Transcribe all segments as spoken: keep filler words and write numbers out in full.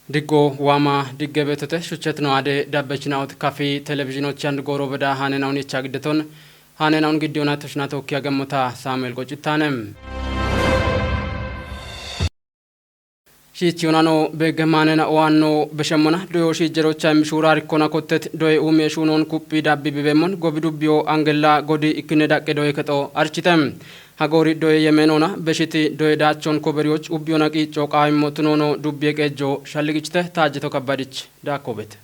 Diggo waama digge beetote shuchetino ade dabbechinaot kafi televizhinochi and gooro beda haanenawun yecha giddeton haanenawun giddiyoona toshina tookkiya gemmota Saamu'eel Qocittaane. Shiichiyonano beegge maanena owaanno beshemmona doyoo shiijjerocha imishuura rikkona kottet doye uumie shuunoon kuphi dabbi bibeemmon gobi dubbiyo angella godi ikkinne daqqe doye kexo archite. Hagoori doye yemeenoona beshiti doye daachon koberiyoch ubbiyona qiicco qaawimmo tunoono dubbiye qeejjo shalligichite Taajjeto Kabbadich daakkoobete.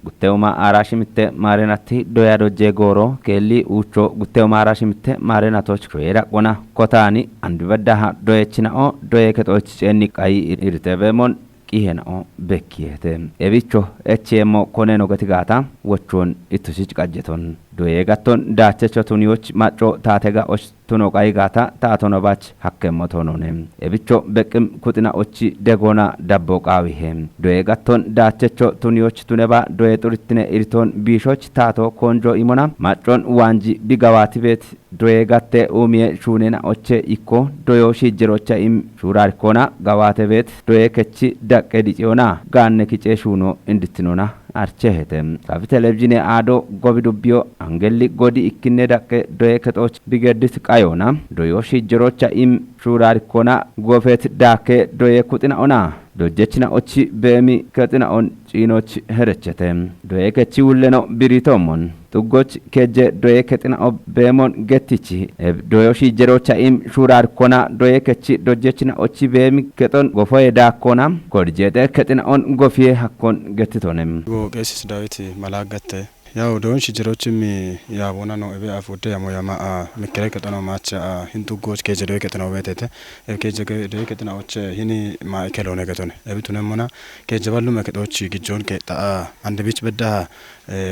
Gutteuma aaraashimitte maareenatti doya dojjee gooro keelli uucho gutteuma aaraashimitte maareenatoch shoye raqwona kotaani andibeddaha doyechinao doye kexochi ceenni qayi iritebeemon qihenao bekkiyeete. Ebicho echiyeemmo koneno gatigaata wochoon ittosich qajjeton. Doye gatton daachecho tuniyoch macco taate ga'och tuno qayi gaata taatono bach hakkemmo toonone. Ebicho beqqim kuxina ochi degoona dabbo qaawihe. Doye gatton daachecho tuniyoch tuneba doye xurittine iritoon biishoch taato koonjo imona maccon waanji bigawaati beet doye gatte uumiye shuunena oche ikko doyo shiijjerocha im shuuraarikkoona gawaate beet doye kechi daqqe diciyoona gaanne kicee shuuno indittinona archehete. Kafi televizhine aado gobi dubbiyo angelli godi ikkinne daqqe doye kexooch bigeddit qayoona doyo shiijjerocha im shuuraarikkoona goofeet daakke doye kuxinaona dojjechina ochi beemi kexinaon ciinoch herechete. Doye kechi wulleno biritoommon. Xuggoch kejje doye kexinao beemon gettichi eb doyo shiijjerocha im shuuraarkona doye kechi dojjechina ochi beemi kexon gofoye daakkona korjeexe kexinaon gofiye hakkon gettitone. Go qeesis Daawiti malaaggatte. Yaw doyon shiijjerochimmi yaaboona no ebe afuudde yamo yama a mikkere kexano maacha a hin xuggoch kejje doye kexinao beetete. Eb kejje ge- doye kexinaoche hini maaikeloone getone. Ebi tunemmona kejje ballume kexoochi gijjoon keexxa a andebich beddaha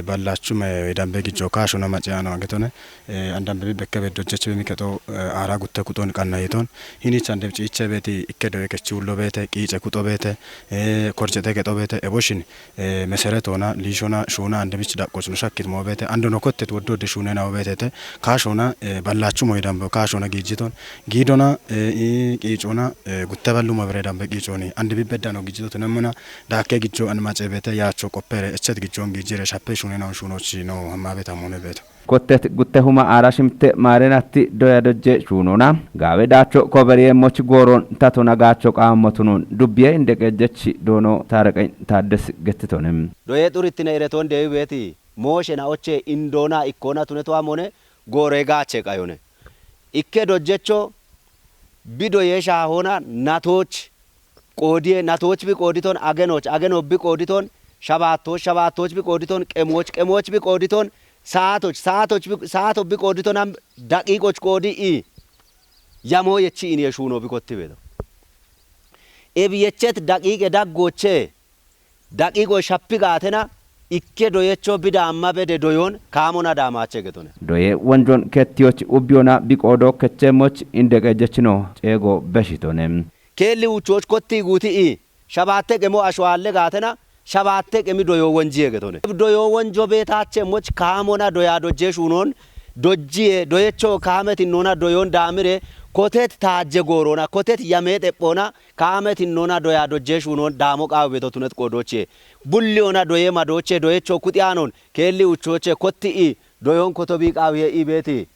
Ballaachchume dambe gijjo kaashona maciyaano agetone. Andambebi bekkebe dojjechibe mikexo aara gutte kuxon qanna yiton. Hinich andeb ciiche beeti ikke doye kechi ullo beete qiice kuxo beete korjete kexo beete eboshin meseretoona liishona shuuna andebich daqqochno shakkit moo beete andono kottet woddo de shuunena beetete kaashona ballaachchumo dambe kaashona giijiton giidona qiicona gutte ballu mabire dambe qiiconi andebi beddano giijito tunemona Daakke gijjo an mace beete yaacho qoppere echet gijjon giijire shappe shuunena shuunochi no hammabe tammone beeto. Kottet gutte huma aara shimte maarenatti doya dojje shuunona gaawe daacho koberiye moch gooron tato nagaacho qaammotunon dubbiye inde qeejjechi doono taaraqe taaddes gettitone. Doye xurittine ireton deewi beeti mooshena oche indoona ikkoona tuneto amone goore gaache qayone. Ikke dojjecho bi doye shaahona natoch qoodiye natoch bi qooditon agenoch ageno bi qooditon shabaattoch shabaattoch bi qooditon qemoch qemoch bi qooditon saatoch saatoch bi saato bi qooditon am daqiiqoch qoodi i yamo yechi iniye shuuno bi kotti beeto. Ebi yechet daqiiqe daggoche daqiiqo shappi gaatena ikke doyecho bidaamma bede doyon kaamona daamaache getone. Doye wonjon kettiyoch ubbiyona biqoodo kechchemoch indeqe jechino ceego beshitone. Keelli uchoch kotti guuti i shabaatte qemo ashwaalle gaatena shabaatte qemi doyo wonjiye getone. Doyo wonjo beetaachemoch kaamona doya dojje shuunon dojjiye doyecho kaametinnoona doyon daamire kotet taajje goorona kotet yamee xephoona Kaametinnoona doya dojje shuunon daamo qaawi beto tunet qoodoochee. Bulliyoona doye madoochee doyecho kuxiyaanon keelli uchoochee kotti i doyon kotobii qaawiye i beeti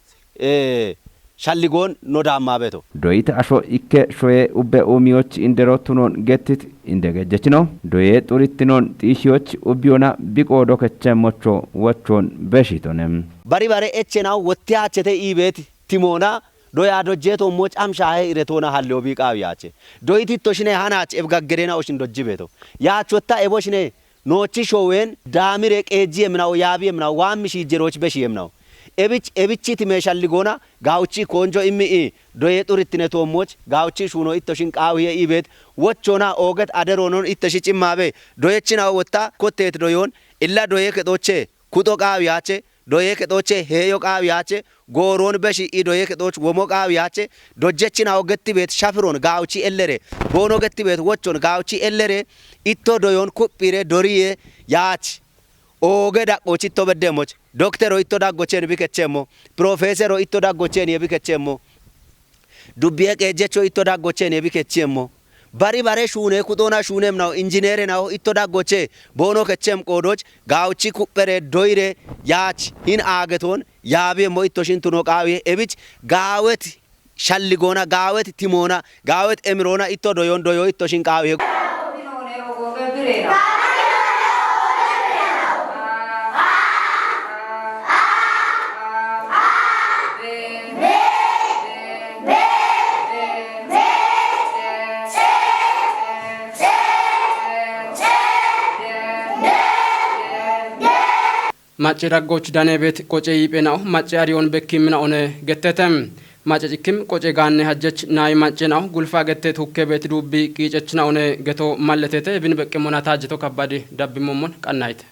shalligoon no daammaa beto. Doyit asho ikke shoye ubbe uumiyoch indero tunon gettit indegejjechino doye xurittinon xiishiyoch ubbiyona biqoodo kechchemmocho wochon beshitone. Bari bare echenaw wottiyaachete i beeti timoona Doya dojjee toommoch am shaahe iretoona hallewo bii qaawi yaache. Doyiti itto shine hanaach eb gaggereena oshin dojji beeto. Yaach wotta ebo shine noochi shoowen daamire qeejji yeminawo yaabi yeminawo waammi shiijjerooch beshi yeminawo. Ebich ebichi time shalligoona gaawuchi koonjo immi i doye xurittine toommoch gaawuchi shuuno itto shin qaawiye i beet wochoona ooget aderoonon itto shi cimmaabe doyechinawo wotta kotteet doyoon illa doye kexooche kuxo qaawi yaache doyee kexoochee hee'yo qaawi yaache, gooroon beshi i doyee kexooch womo qaawi yaache, dojjechina'o getti beet shafiroon gaawuchi ellere, boono getti beet wochon gaawuchi ellere, itto doyoon kuphiire doriye yaach. Ooge daqqooch itto beddeemmoch, doktero itto daggocheen bi kechcheemmo, pirofeesero itto daggocheen ye bi kechcheemmo, dubbiye qeejjecho itto daggocheen ye bi kechcheemmo, bari bare shuune kuxoona shuuneem nawo injineere nawo itto daggochee boono kechcheem qoodooch gaawuchi kuphere doyire yaach hin aagetoon yaabiyeemmo itto shin tuno qaawiye ebich gaawet shalligoona, gaawet timoona, gaawet emiroona itto doyoon doyo itto shin qaawiye. Macci daggooch danee beet qoce yiiphe na'o macci ariyoon bekkiimmi na'one gettete. Macca cikkim qoce gaanne hajjech naayi macce na'o gulfa gette tukke beet duubbi qiicech na'one geto malletete bin beqqe mona taajjeto kabbadi dabbimmommon qannayte.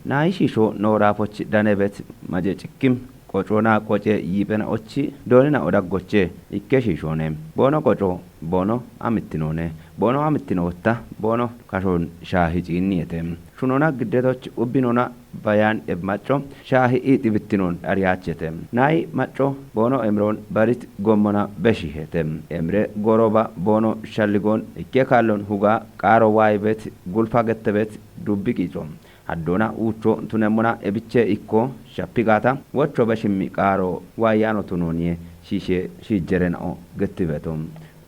Naayishiisho nooraafochi danebet maje cikkim qocoona qoce yiiphena'ochi doonina odaggoche ikke shiishoone. Boono qoco boono amittinoone. Boono amittinotta boono kashoon shaahi ciinniyete. Shunona giddetoch ubbinona bayaan eb macco shaahi i xibittinoon dhariyaachete. Nayi macco boono emiroon barit gommona beshihete. Emire goroba boono shalligoon ikke kaallon huga qaaro waayibet gulfa gettebet dubbi qiico. Haddoona uucho tunemmona ebiche ikko shappi gaata wocho beshimmi qaaro waayaano tunooniye shiishe shiijjerena'o gettibeto.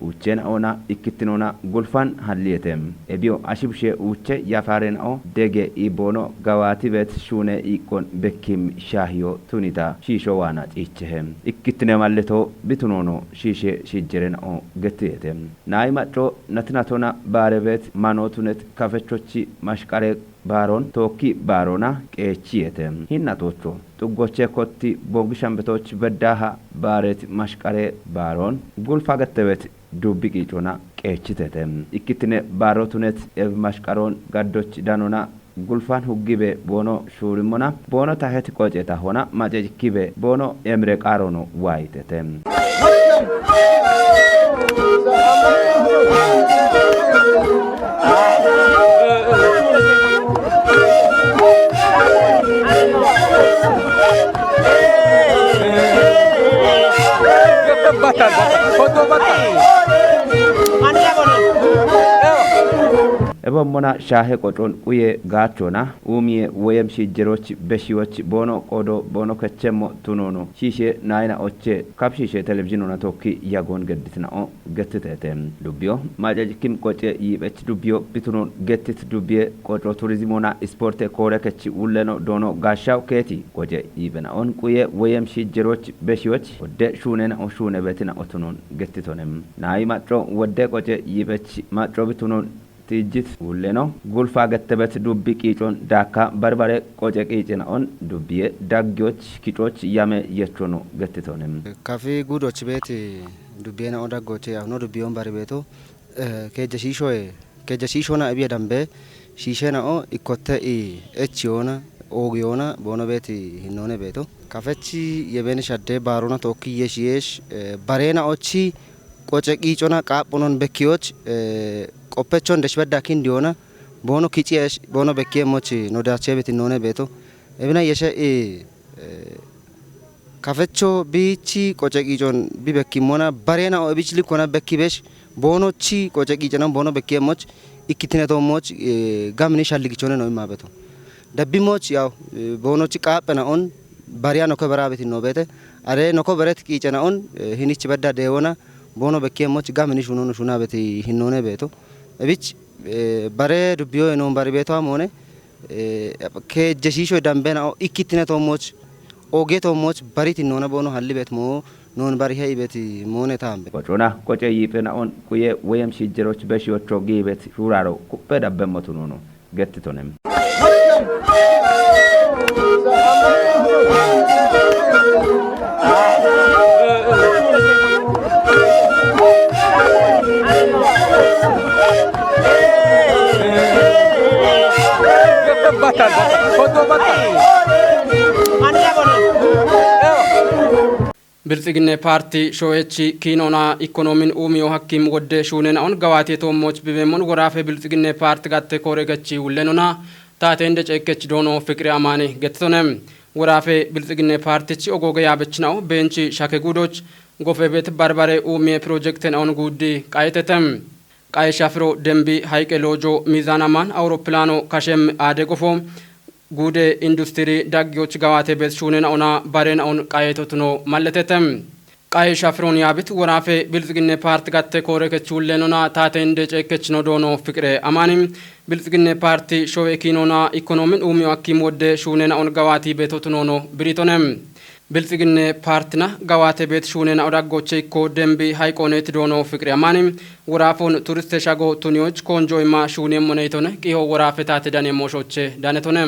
Uucheena'ona ikkittinona gulfan halliyete. Ebiyo ashibishe uuche yafarena'o dege iibboono gawaatibet shuune iiqqon bekkim shaahiyo tunita shiisho waana ciichehe. Ikkittine malleto bitunoono shiishe shiijjerena'o gettiyete. Nayi macco natinatona baarebet manootunet kafechochi mashqare baaron tookki baarona qeechiyete. Hinnatoocho xuggoche kotti boongi shambetooch beddaaha baaret mashqare baaron gulfa gettebet dubbi qiicona qeechitete. Ikkittine baarootunet ebi mashqaroon gaddoch danona gulfan huggibe boono shuurimmona boono tahet qoce tahona macecikkibe boono emire qaaroono waayitete. Eboommona shaahe qocon quye gaachona uumiye woyem shiijjeroch beshiyoch boono qoodo boono kechchemmo tunoono shiishe nayina oche kabshiishe telebizhinona tookki yagoon gedditina'o gettiteete. Dubbiyo macecikkim qoce yiiphech dubbiyo bitunoon gettit dubbiye qoco turizimoona isporte koore kechi wulleno doono gaashshaw keeti qoce yiiphena'on quye woyem shiijjeroch beshiyoch wodde shuunena'o shuunebetina'o tunoon gettitone. Nayi macco wodde qoce yiiphech macco bitunoon tiijjit wulleno gulfa gettebet dubbi qiicon daakka barbare qoce qiicina'on dubbiye daggiyoch kicoch yame yechono gettitone. Kafi guudoch beeti dubbiyena'o daggoche yahuno dubbiyon bari beeto keejja shiishoye keejja shiishona ebiye dambe shiishena'o ikkotte i echiyoona oogiyoona boono beeti hinnoone beeto. Kafechi yebeene shadde baarona tookki yesh yesh bareena'ochi qoce qiicona qaaphonon bekkiyoch qoppechon deshbedda kindiyoona boono kiciyesh boono bekkiyemoch no daachebet hinnoone beeto. Ebina yeshe i kafecho biichi qoce qiicon bi bekkimmona bareena'o ebich likkona bekkibesh boonochi qoce qiicenon boono bekkiyemoch ikkittinetoommoch gamini shalligichone no immaa beto. Dabbimoch yaw boonochi qaaphena'on bariya noko beraabet hinno beete. Are noko beret qiicena'on hinich bedda deewona boono bekkiyemoch gamini shunono shunaabet hinnoone beeto. Ebich bare dubbiyoye noon bari beetowa moone keejje shiishoy dambena'o ikkittinetoommoch Oge toommoch bariti noona boono hallibet moo noon barihe ibet moone taambe. Qocona qoce yiiphena'on quye woyem shijjeroch beshiyocho giibet shuuraro kuppe dabbemotu noono gettitonem. Bilxiginne paarti showechi kiinona ikonoomin uumiyo hakkim wodde shuunena'on gawaate toommoch bibeemmon woraafe bilxiginne paarti gatte koorekechi wullenona taate inde ceekkechi doono fiqire amaani gettitone. Woraafe bilxiginne paartichi ogooge yaabechina'o beenchi shake guudoch gofebet barbare uumiye pirojektena'on guuddi qayetetem. Qaye shafiro dembi hayqe loojo miizan aman awuroppilano kashem aade gofo guude industiri daggiyoch gawaate bet shuunena'ona barena'on qayetotuno malletetem. Qaye shafiron yaabit woraafe bilxiginne paarti gatte koorekech wullenona taate inde ceekechino doono fiqire amaani bilxiginne paarti showe kiinona ikonoomin uumiyo akkim wodde shuunena'on gawaati betotunono biritonem. Bilxiginne paartina gawaate bet shuunena'o daggoche ikko dembi hayqooneti doono fiqire amaani woraafon turiste shago tuniyoch koonjo imma shuunemmoneytone qiho woraafe taate danemmo shoche danetone.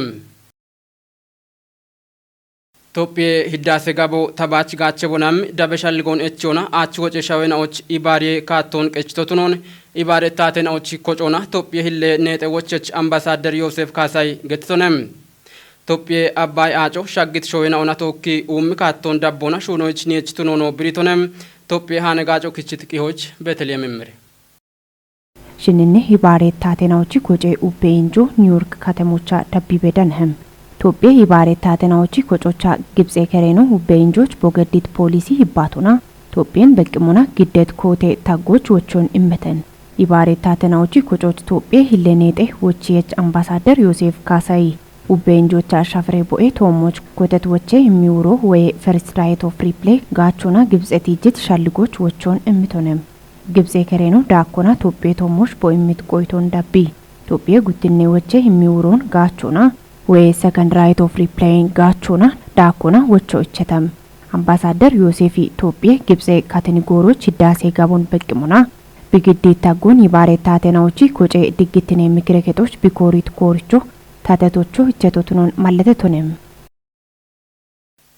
Tophiye hiddaase gabo tabaach gaache bonam dabe shalligoon echiyona aach woce shawena'och ibaariye kaatton qechitotunon ibaare taatena'och kocoona Tophiye hille neexe wochech ambasader Yoosef Kaasay gettitonem. Tophiye Abbay aaco shaggit showena'ona tookki uummi kaatton dabbona shuunoyich niyech tunoono biritonem. Tophiye haane gaaco kichit qihoyich Beteliyeem immire. Shinninne hibaare taatena'ochi koce ubbe injo Niw York katemocha dabbibe danhem. Tophiye hibaare taatena'ochi kococha Gibxe kereno ubbe injoch bogeddit poolisi hibbaatona Tophiyen beqqimona giddet koote taggoch wochon immeten. Hibaare taatena'ochi kococh Tophiye hille neexe wochiyech ambasader Yoosef Kaasay ubbe injocha shafire bo'e toommoch kootet woche immi wuro woye first right of reply gaachona Gibxeti jit shalligoch wochon immitonem. Gibxe kereno daakkona Tophiye toommoch bo immit qoyton dabbi. Tophiye guttinne woche immi wuron gaachona woye second right of reply gaachona daakkona wocho ichetem. Ambasader Yoosefi Tophiye Gibxe kateni gooroch hiddaase gabon beqqimona bigiddi taggon yibaare taatena'ochi koce diggittine mikire kexoch bikoorit kooricho taatetocho ichetotunon malletetonem.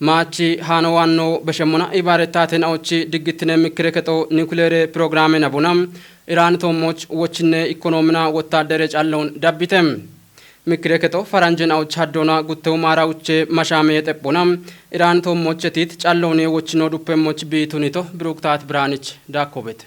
Maachi haano waanno beshemmona ibaare taatena'ochi diggittine mikire kexo niwukileere pirogiraame nabona Iraan toommoch wochinne ikonoomina wottadere calloon dabbitem. Mikire kexo faranjena'och haddona guttewu maara uche mashaame yexephona Iraan toommoch etit calloone wochino duppemmoch biitunito Biruktaat Biraanich daakkobet.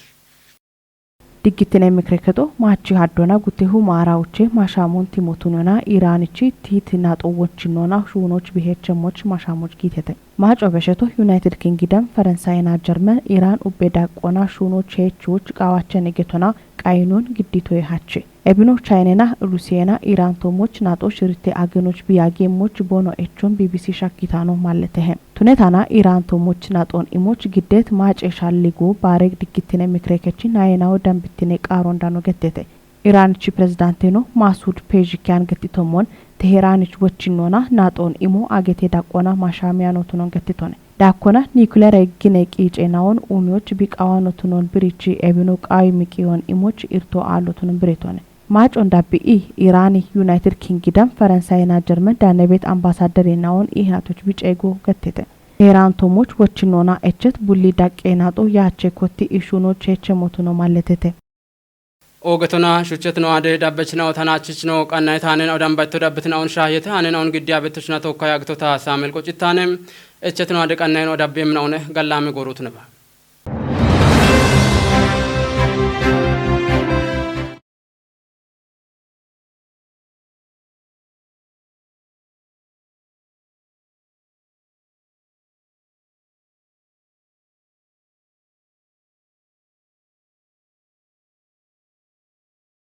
Diggittine mikire kexo maachi haddona guttehu maara uche mashaamun timotunona Iraanichi tiit naxo wochinnona shuunoch bihechemmoch mashaamoch giitete. Maaco besheto United Kingdom, Faransayena Jermen, Iraan ubbe daqqona shuunoch heechoch qaawachene getona qayinon gidditoye hache. Ebino Chaynena Rusiyena Iraan toommoch naxo shirite agenoch biyageemmoch boono echon B B C shakkitano malletehe. Tunetana Iraan toommoch naxon imoch giddet maace shalligo baare diggittine mikire kechi nayenawo dambittine qaaron dano gettete. Iraanichi pirezidaanteno Maasuud Peezhikiyan gettitommon Teheraanich wochinnona naxon imo agete daqqona mashaamiyanotunon gettitone. Daakkona niwukileere gine qiice nawon uumiyoch biqaawanotunon birichi ebino qaawi miqiyon imoch irto aallotunon biritone. Maacon dabbi i Iraani United Kingdom, Faransayena Jermen daanebet ambasadere nawon ihinatoch biceego gettete. Teheraan toommoch wochinnona echet bulli daqqe naxo yaache kotti ishuunoch heechemotuno malletete. Oogetona shuchetino ade dabbechinawo tanachichino qannayet haanena'o dambayto dabbitina'on shaahiyete haanena'on giddi abettochina tokka yaagitota Saamel qocittaane echetino ade qannayino dabbi eminaone gallaame goorutuneba.